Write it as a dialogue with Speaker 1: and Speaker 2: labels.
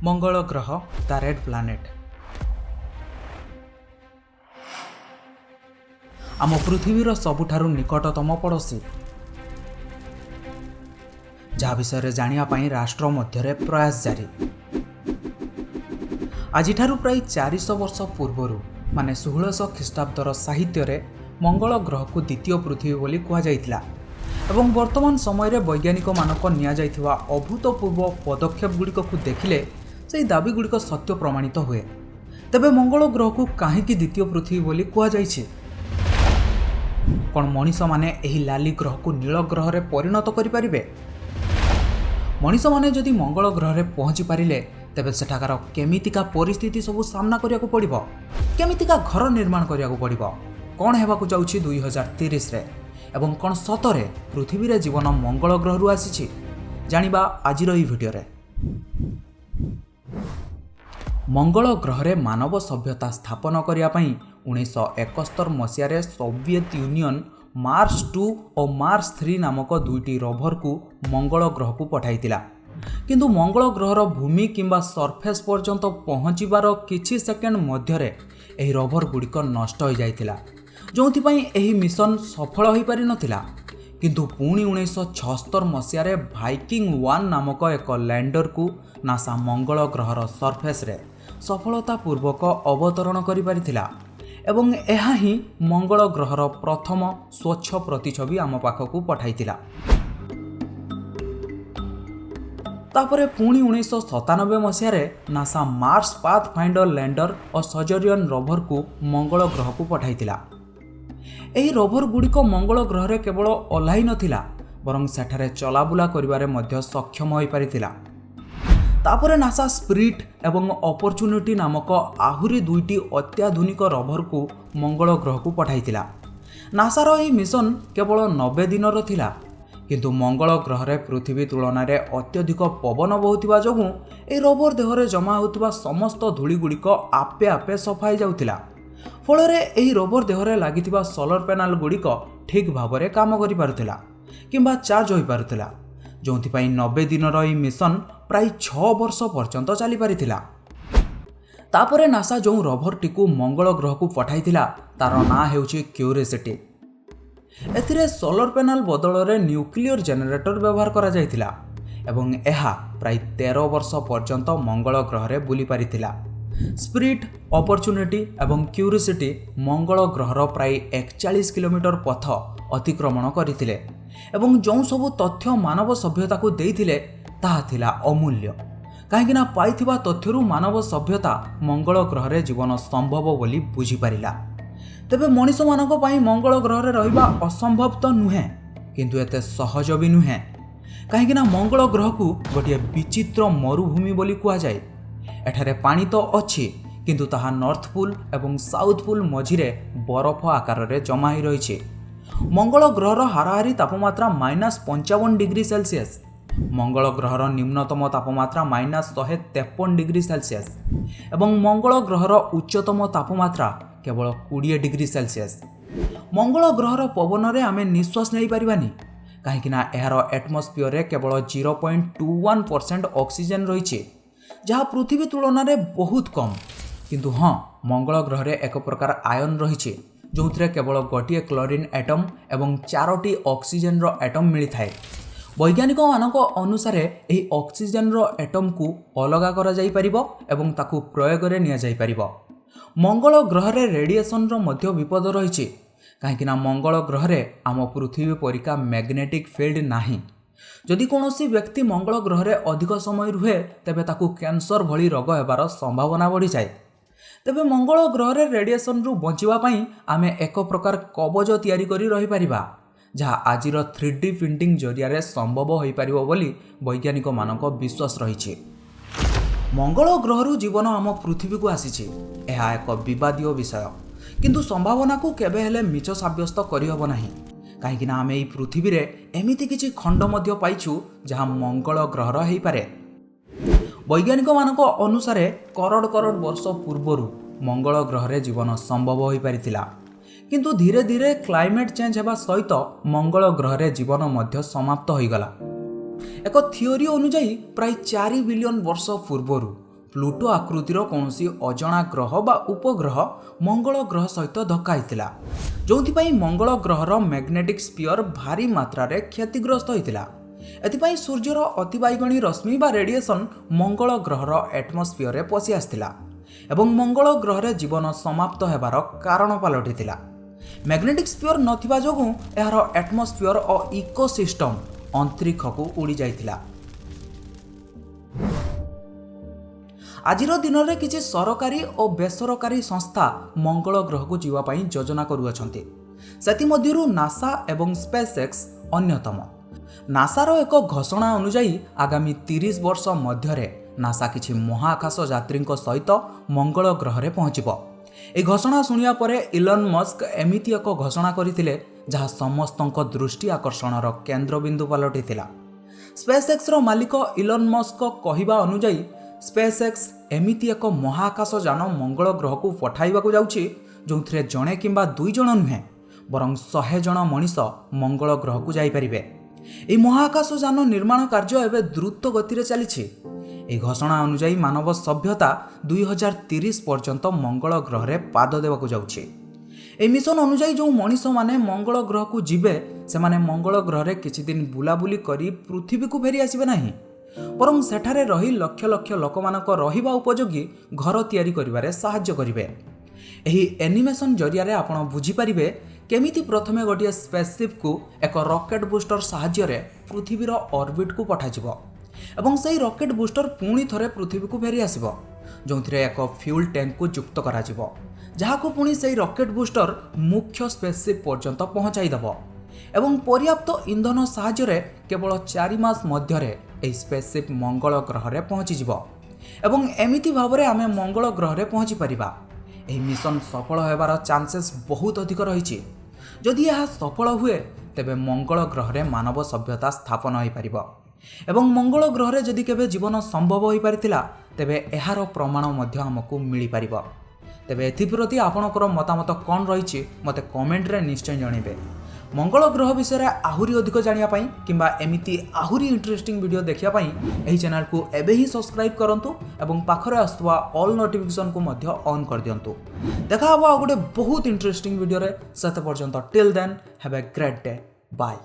Speaker 1: ମଙ୍ଗଳ ଗ୍ରହ, ଦ red planet, ଆମ ପୃଥିବୀର ସବୁଠାରୁ ନିକଟତମ ପଡ଼ୋଶୀ, ଯାହା ବିଷୟରେ ଜାଣିବା ପାଇଁ ରାଷ୍ଟ୍ର ମଧ୍ୟରେ ପ୍ରୟାସ ଜାରି। ଆଜିଠାରୁ ପ୍ରାୟ 400 ବର୍ଷ ପୂର୍ବରୁ, ମାନେ 1600 ଖ୍ରୀଷ୍ଟାବ୍ଦର ସାହିତ୍ୟରେ ମଙ୍ଗଳ ଗ୍ରହକୁ ଦ୍ୱିତୀୟ ପୃଥିବୀ ବୋଲି କୁହାଯାଇଥିଲା ଏବଂ ବର୍ତ୍ତମାନ ସମୟରେ ବୈଜ୍ଞାନିକମାନଙ୍କ ନିଆଯାଇଥିବା ଅଭୂତପୂର୍ବ ପଦକ୍ଷେପ ଗୁଡ଼ିକକୁ ଦେଖିଲେ ସେହି ଦାବିଗୁଡ଼ିକ ସତ୍ୟ ପ୍ରମାଣିତ ହୁଏ। ତେବେ ମଙ୍ଗଳ ଗ୍ରହକୁ କାହିଁକି ଦ୍ୱିତୀୟ ପୃଥିବୀ ବୋଲି କୁହାଯାଇଛି? କ'ଣ ମଣିଷମାନେ ଏହି ଲାଲି ଗ୍ରହକୁ ନୀଳ ଗ୍ରହରେ ପରିଣତ କରିପାରିବେ? ମଣିଷମାନେ ଯଦି ମଙ୍ଗଳ ଗ୍ରହରେ ପହଞ୍ଚି ପାରିଲେ, ତେବେ ସେଠାକାର କେମିତିକା ପରିସ୍ଥିତି ସବୁ ସାମ୍ନା କରିବାକୁ ପଡ଼ିବ? କେମିତିକା ଘର ନିର୍ମାଣ କରିବାକୁ ପଡ଼ିବ? କ'ଣ ହେବାକୁ ଯାଉଛି 2030ରେ ଏବଂ କ'ଣ ସତରେ ପୃଥିବୀରେ ଜୀବନ ମଙ୍ଗଳ ଗ୍ରହରୁ ଆସିଛି? ଜାଣିବା ଆଜିର ଏହି ଭିଡ଼ିଓରେ। ମଙ୍ଗଳ ଗ୍ରହରେ ମାନବ ସଭ୍ୟତା ସ୍ଥାପନ କରିବା ପାଇଁ 1971 ମସିହାରେ ସୋଭିଏତ ୟୁନିୟନ ମାର୍ସ 2 ଓ ମାର୍ସ 3 ନାମକ ଦୁଇଟି ରୋଭରକୁ ମଙ୍ଗଳ ଗ୍ରହକୁ ପଠାଇଥିଲା। କିନ୍ତୁ ମଙ୍ଗଳ ଗ୍ରହର ଭୂମି କିମ୍ବା ସର୍ଫେସ୍ ପର୍ଯ୍ୟନ୍ତ ପହଞ୍ଚିବାର କିଛି ସେକେଣ୍ଡ ମଧ୍ୟରେ ଏହି ରୋଭର ଗୁଡ଼ିକ ନଷ୍ଟ ହୋଇଯାଇଥିଲା, ଯେଉଁଥିପାଇଁ ଏହି ମିଶନ ସଫଳ ହୋଇପାରିନଥିଲା। କିନ୍ତୁ ପୁଣି 1976 ମସିହାରେ ଭାଇକିଂ 1 ନାମକ ଏକ ଲ୍ୟାଣ୍ଡରକୁ ନାସା ମଙ୍ଗଳ ଗ୍ରହର ସର୍ଫେସ୍ରେ ସଫଳତାପୂର୍ବକ ଅବତରଣ କରିପାରିଥିଲା ଏବଂ ଏହା ହିଁ ମଙ୍ଗଳ ଗ୍ରହର ପ୍ରଥମ ସ୍ୱଚ୍ଛ ପ୍ରତିଛବି ଆମ ପାଖକୁ ପଠାଇଥିଲା। ତାପରେ ପୁଣି 1997 ମସିହାରେ NASA Mars Pathfinder lander ଓ ସଜରିୟନ୍ ରୋଭରକୁ ମଙ୍ଗଳ ଗ୍ରହକୁ ପଠାଇଥିଲା। ଏହି ରୋଭର ଗୁଡ଼ିକ ମଙ୍ଗଳ ଗ୍ରହରେ କେବଳ ଓହ୍ଲାଇ ନଥିଲା, ବରଂ ସେଠାରେ ଚଲାବୁଲା କରିବାରେ ମଧ୍ୟ ସକ୍ଷମ ହୋଇପାରିଥିଲା। ତାପରେ ନାସା ସ୍ପିରିଟ୍ ଏବଂ ଅପରଚ୍ୟୁନିଟି ନାମକ ଆହୁରି ଦୁଇଟି ଅତ୍ୟାଧୁନିକ ରୋଭରକୁ ମଙ୍ଗଳ ଗ୍ରହକୁ ପଠାଇଥିଲା। ନାସାର ଏହି ମିଶନ କେବଳ 90 ଦିନର ଥିଲା, କିନ୍ତୁ ମଙ୍ଗଳ ଗ୍ରହରେ ପୃଥିବୀ ତୁଳନାରେ ଅତ୍ୟଧିକ ପବନ ବହୁଥିବା ଯୋଗୁଁ ଏହି ରୋଭର ଦେହରେ ଜମା ହେଉଥିବା ସମସ୍ତ ଧୂଳିଗୁଡ଼ିକ ଆପେ ଆପେ ସଫା ହୋଇଯାଉଥିଲା। ଫଳରେ ଏହି ରୋଭର ଦେହରେ ଲାଗିଥିବା ସୋଲର ପ୍ୟାନେଲ ଗୁଡ଼ିକ ଠିକ୍ ଭାବରେ କାମ କରିପାରୁଥିଲା କିମ୍ବା ଚାର୍ଜ ହୋଇପାରୁଥିଲା, ଯେଉଁଥିପାଇଁ 90 ଦିନର ଏହି ମିଶନ ପ୍ରାୟ 6 ବର୍ଷ ପର୍ଯ୍ୟନ୍ତ ଚାଲିପାରିଥିଲା। ତାପରେ ନାସା ଯେଉଁ ରୋଭରଟିକୁ ମଙ୍ଗଳ ଗ୍ରହକୁ ପଠାଇଥିଲା, ତାର ନାଁ ହେଉଛି କ୍ୟୁରିସିଟି। ଏଥିରେ ସୋଲର ପ୍ୟାନେଲ ବଦଳରେ ନ୍ୟୁକ୍ଲିୟର ଜେନେରେଟର ବ୍ୟବହାର କରାଯାଇଥିଲା ଏବଂ ଏହା ପ୍ରାୟ 13 ବର୍ଷ ପର୍ଯ୍ୟନ୍ତ ମଙ୍ଗଳ ଗ୍ରହରେ ବୁଲିପାରିଥିଲା। ସ୍ପିରିଟ୍, ଅପରଚ୍ୟୁନିଟି ଏବଂ କ୍ୟୁରିସିଟି ମଙ୍ଗଳ ଗ୍ରହର ପ୍ରାୟ 41 କିଲୋମିଟର ପଥ ଅତିକ୍ରମଣ କରିଥିଲେ ଏବଂ ଯେଉଁ ସବୁ ତଥ୍ୟ ମାନବ ସଭ୍ୟତାକୁ ଦେଇଥିଲେ, ତାହା ଥିଲା ଅମୂଲ୍ୟ, କାହିଁକିନା ପାଇଥିବା ତଥ୍ୟରୁ ମାନବ ସଭ୍ୟତା ମଙ୍ଗଳ ଗ୍ରହରେ ଜୀବନ ସମ୍ଭବ ବୋଲି ବୁଝିପାରିଲା। ତେବେ ମଣିଷମାନଙ୍କ ପାଇଁ ମଙ୍ଗଳ ଗ୍ରହରେ ରହିବା ଅସମ୍ଭବ ତ ନୁହେଁ, କିନ୍ତୁ ଏତେ ସହଜ ବି ନୁହେଁ, କାହିଁକିନା ମଙ୍ଗଳ ଗ୍ରହକୁ ଗୋଟିଏ ବିଚିତ୍ର ମରୁଭୂମି ବୋଲି କୁହାଯାଏ। ଏଠାରେ ପାଣି ତ ଅଛି, କିନ୍ତୁ ତାହା ନର୍ଥ ପୁଲ୍ ଏବଂ ସାଉଥ୍ ପୁଲ୍ ମଝିରେ ବରଫ ଆକାରରେ ଜମା ହୋଇ ରହିଛି। ମଙ୍ଗଳ ଗ୍ରହର ହାରାହାରି ତାପମାତ୍ରା -55 ଡିଗ୍ରୀ ସେଲସିୟସ୍। ମଙ୍ଗଳ ଗ୍ରହର ନିମ୍ନତମ ତାପମାତ୍ରା -153 ଡିଗ୍ରୀ ସେଲସିୟସ୍ ଏବଂ ମଙ୍ଗଳ ଗ୍ରହର ଉଚ୍ଚତମ ତାପମାତ୍ରା କେବଳ 20 ଡିଗ୍ରୀ ସେଲସିୟସ୍। ମଙ୍ଗଳ ଗ୍ରହର ପବନରେ ଆମେ ନିଶ୍ୱାସ ନେଇପାରିବାନି, କାହିଁକିନା ଏହାର ଆଟମସ୍ଫିୟରରେ କେବଳ 0.21% ଅକ୍ସିଜେନ୍ ରହିଛି, ଯାହା ପୃଥିବୀ ତୁଳନାରେ ବହୁତ କମ୍। କିନ୍ତୁ ହଁ, ମଙ୍ଗଳ ଗ୍ରହରେ ଏକ ପ୍ରକାର ଆୟନ ରହିଛି, ଯେଉଁଥିରେ କେବଳ ଗୋଟିଏ କ୍ଲୋରିନ୍ ଆଟମ୍ ଏବଂ ଚାରୋଟି ଅକ୍ସିଜେନ୍ର ଆଟମ୍ ମିଳିଥାଏ। ବୈଜ୍ଞାନିକମାନଙ୍କ ଅନୁସାରେ ଏହି ଅକ୍ସିଜେନ୍ର ଆଟମ୍କୁ ଅଲଗା କରାଯାଇପାରିବ ଏବଂ ତାକୁ ପ୍ରୟୋଗରେ ନିଆଯାଇପାରିବ। ମଙ୍ଗଳ ଗ୍ରହରେ ରେଡ଼ିଏସନ୍ର ମଧ୍ୟ ବିପଦ ରହିଛି, କାହିଁକିନା ମଙ୍ଗଳ ଗ୍ରହରେ ଆମ ପୃଥିବୀ ପରିକା ମ୍ୟାଗ୍ନେଟିକ୍ ଫିଲ୍ଡ ନାହିଁ। ଯଦି କୌଣସି ବ୍ୟକ୍ତି ମଙ୍ଗଳ ଗ୍ରହରେ ଅଧିକ ସମୟ ରୁହେ, ତେବେ ତାକୁ କ୍ୟାନ୍ସର ଭଳି ରୋଗ ହେବାର ସମ୍ଭାବନା ବଢ଼ିଯାଏ। ତେବେ ମଙ୍ଗଳ ଗ୍ରହରେ ରେଡ଼ିଏସନ୍ରୁ ବଞ୍ଚିବା ପାଇଁ ଆମେ ଏକ ପ୍ରକାର କବଜ ତିଆରି କରି ରହିପାରିବା, ଯାହା ଆଜିର 3D printing ଜରିଆରେ ସମ୍ଭବ ହୋଇପାରିବ ବୋଲି ବୈଜ୍ଞାନିକମାନଙ୍କ ବିଶ୍ୱାସ ରହିଛି। ମଙ୍ଗଳ ଗ୍ରହରୁ ଜୀବନ ଆମ ପୃଥିବୀକୁ ଆସିଛି, ଏହା ଏକ ବିବାଦୀୟ ବିଷୟ, କିନ୍ତୁ ସମ୍ଭାବନାକୁ କେବେ ହେଲେ ମିଛ ସାବ୍ୟସ୍ତ କରିହେବ ନାହିଁ, କାହିଁକିନା ଆମେ ଏହି ପୃଥିବୀରେ ଏମିତି କିଛି ଖଣ୍ଡ ମଧ୍ୟ ପାଇଛୁ, ଯାହା ମଙ୍ଗଳ ଗ୍ରହର ହେଇପାରେ। ବୈଜ୍ଞାନିକମାନଙ୍କ ଅନୁସାରେ କରୋଡ଼ କରୋଡ଼ ବର୍ଷ ପୂର୍ବରୁ ମଙ୍ଗଳ ଗ୍ରହରେ ଜୀବନ ସମ୍ଭବ ହୋଇପାରିଥିଲା, କିନ୍ତୁ ଧୀରେ ଧୀରେ କ୍ଲାଇମେଟ୍ ଚେଞ୍ଜ ହେବା ସହିତ ମଙ୍ଗଳ ଗ୍ରହରେ ଜୀବନ ମଧ୍ୟ ସମାପ୍ତ ହୋଇଗଲା। ଏକ ଥିଓରି ଅନୁଯାୟୀ ପ୍ରାୟ 4 ବିଲିୟନ ବର୍ଷ ପୂର୍ବରୁ ପ୍ଲୁଟୋ ଆକୃତିର କୌଣସି ଅଜଣା ଗ୍ରହ ବା ଉପଗ୍ରହ ମଙ୍ଗଳ ଗ୍ରହ ସହିତ ଧକ୍କା ହେଇଥିଲା, ଯେଉଁଥିପାଇଁ ମଙ୍ଗଳ ଗ୍ରହର ମ୍ୟାଗ୍ନେଟିକ୍ ସ୍ପିୟର ଭାରି ମାତ୍ରାରେ କ୍ଷତିଗ୍ରସ୍ତ ହୋଇଥିଲା। ଏଥିପାଇଁ ସୂର୍ଯ୍ୟର ଅତିବାଇଗଣୀ ରଶ୍ମି ବା ରେଡ଼ିଏସନ୍ ମଙ୍ଗଳ ଗ୍ରହର ଆଟମସ୍ଫିୟରରେ ପଶି ଆସିଥିଲା ଏବଂ ମଙ୍ଗଳ ଗ୍ରହରେ ଜୀବନ ସମାପ୍ତ ହେବାର କାରଣ ପାଲଟିଥିଲା। ମ୍ୟାଗ୍ନେଟିକ୍ ସ୍ପିୟର ନଥିବା ଯୋଗୁଁ ଏହାର ଆଟମସ୍ଫିୟର ଓ ଇକୋସିଷ୍ଟମ୍ ଅନ୍ତରୀକ୍ଷକୁ ଉଡ଼ି ଯାଇଥିଲା। ଆଜିର ଦିନରେ କିଛି ସରକାରୀ ଓ ବେସରକାରୀ ସଂସ୍ଥା ମଙ୍ଗଳ ଗ୍ରହକୁ ଯିବା ପାଇଁ ଯୋଜନା କରୁଅଛନ୍ତି। ସେଥିମଧ୍ୟରୁ ନାସା ଏବଂ ସ୍ପେସ୍ ଏକ୍ସ ଅନ୍ୟତମ। ନାସାର ଏକ ଘୋଷଣା ଅନୁଯାୟୀ, ଆଗାମୀ 30 ବର୍ଷ ମଧ୍ୟରେ ନାସା କିଛି ମହାକାଶ ଯାତ୍ରୀଙ୍କ ସହିତ ମଙ୍ଗଳ ଗ୍ରହରେ ପହଞ୍ଚିବ। ଏହି ଘୋଷଣା ଶୁଣିବା ପରେ ଇଲନ୍ ମସ୍କ ଏମିତି ଏକ ଘୋଷଣା କରିଥିଲେ, ଯାହା ସମସ୍ତଙ୍କ ଦୃଷ୍ଟି ଆକର୍ଷଣର କେନ୍ଦ୍ରବିନ୍ଦୁ ପାଲଟିଥିଲା। ସ୍ପେସ୍ ଏକ୍ସର ମାଲିକ ଇଲନ୍ ମସ୍କଙ୍କ କହିବା ଅନୁଯାୟୀ, ସ୍ପେସ୍ ଏକ୍ସ ଏମିତି ଏକ ମହାକାଶ ଯାନ ମଙ୍ଗଳ ଗ୍ରହକୁ ପଠାଇବାକୁ ଯାଉଛି, ଯେଉଁଥିରେ ଜଣେ କିମ୍ବା ଦୁଇ ଜଣ ନୁହେଁ, ବରଂ 100 ଜଣ ମଣିଷ ମଙ୍ଗଳ ଗ୍ରହକୁ ଯାଇପାରିବେ। ଏହି ମହାକାଶ ଯାନ ନିର୍ମାଣ କାର୍ଯ୍ୟ ଏବେ ଦ୍ରୁତ ଗତିରେ ଚାଲିଛି। ଏହି ଘୋଷଣା ଅନୁଯାୟୀ ମାନବ ସଭ୍ୟତା 2030 ପର୍ଯ୍ୟନ୍ତ ମଙ୍ଗଳ ଗ୍ରହରେ ପାଦ ଦେବାକୁ ଯାଉଛି। ଏହି ମିଶନ ଅନୁଯାୟୀ ଯେଉଁ ମଣିଷମାନେ ମଙ୍ଗଳ ଗ୍ରହକୁ ଯିବେ, ସେମାନେ ମଙ୍ଗଳ ଗ୍ରହରେ କିଛି ଦିନ ବୁଲାବୁଲି କରି ପୃଥିବୀକୁ ଫେରି ଆସିବେ ନାହିଁ, ବରଂ ସେଠାରେ ରହି ଲକ୍ଷ ଲକ୍ଷ ଲୋକମାନଙ୍କ ରହିବା ଉପଯୋଗୀ ଘର ତିଆରି କରିବାରେ ସାହାଯ୍ୟ କରିବେ। ଏହି ଆନିମେସନ୍ ଜରିଆରେ ଆପଣ ବୁଝିପାରିବେ କେମିତି ପ୍ରଥମେ ଗୋଟିଏ ସ୍ପେସସିପ୍କୁ ଏକ ରକେଟ୍ ବୁଷ୍ଟର ସାହାଯ୍ୟରେ ପୃଥିବୀର ଅର୍ବିଟକୁ ପଠାଯିବ ଏବଂ ସେହି ରକେଟ୍ ବୁଷ୍ଟର ପୁଣି ଥରେ ପୃଥିବୀକୁ ଫେରି ଆସିବ, ଯେଉଁଥିରେ ଏକ ଫ୍ୟୁଲ୍ ଟ୍ୟାଙ୍କକୁ ଯୁକ୍ତ କରାଯିବ, ଯାହାକୁ ପୁଣି ସେହି ରକେଟ୍ ବୁଷ୍ଟର ମୁଖ୍ୟ ସ୍ପେସସିପ୍ ପର୍ଯ୍ୟନ୍ତ ପହଞ୍ଚାଇ ଦେବ ଏବଂ ପର୍ୟାପ୍ତ ଇନ୍ଧନ ସାହାଯ୍ୟରେ କେବଳ 4 ମାସ ମଧ୍ୟରେ ଏହି ସ୍ପେସସିପ୍ ମଙ୍ଗଳ ଗ୍ରହରେ ପହଞ୍ଚିଯିବ ଏବଂ ଏମିତି ଭାବରେ ଆମେ ମଙ୍ଗଳ ଗ୍ରହରେ ପହଞ୍ଚି ପାରିବା। ଏହି ମିଶନ ସଫଳ ହେବାର ଚାନ୍ସେସ୍ ବହୁତ ଅଧିକ ରହିଛି। ଯଦି ଏହା ସଫଳ ହୁଏ, ତେବେ ମଙ୍ଗଳ ଗ୍ରହରେ ମାନବ ସଭ୍ୟତା ସ୍ଥାପନ ହୋଇପାରିବ ଏବଂ ମଙ୍ଗଳ ଗ୍ରହରେ ଯଦି କେବେ ଜୀବନ ସମ୍ଭବ ହୋଇପାରିଥିଲା, ତେବେ ଏହାର ପ୍ରମାଣ ମଧ୍ୟ ଆମକୁ ମିଳିପାରିବ। ତେବେ ଏଥିପ୍ରତି ଆପଣଙ୍କର ମତାମତ କ'ଣ ରହିଛି, ମୋତେ କମେଣ୍ଟରେ ନିଶ୍ଚୟ ଜଣାଇବେ। ମଙ୍ଗଳ ଗ୍ରହ ବିଷୟରେ ଆହୁରି ଅଧିକ ଜାଣିବା ପାଇଁ କିମ୍ବା ଏମିତି ଆହୁରି ଇଣ୍ଟରେଷ୍ଟିଂ ଭିଡ଼ିଓ ଦେଖିବା ପାଇଁ ଏହି ଚ୍ୟାନେଲକୁ ଏବେ ହିଁ ସବସ୍କ୍ରାଇବ୍ କରନ୍ତୁ ଏବଂ ପାଖରେ ଆସୁଥିବା ଅଲ୍ ନୋଟିଫିକେସନକୁ ମଧ୍ୟ ଅନ୍ କରିଦିଅନ୍ତୁ। ଦେଖା ହେବ ଆଉ ଗୋଟେ ବହୁତ ଇଣ୍ଟରେଷ୍ଟିଂ ଭିଡ଼ିଓରେ। ସେତେ ପର୍ଯ୍ୟନ୍ତ, till then, have a great day. Bye.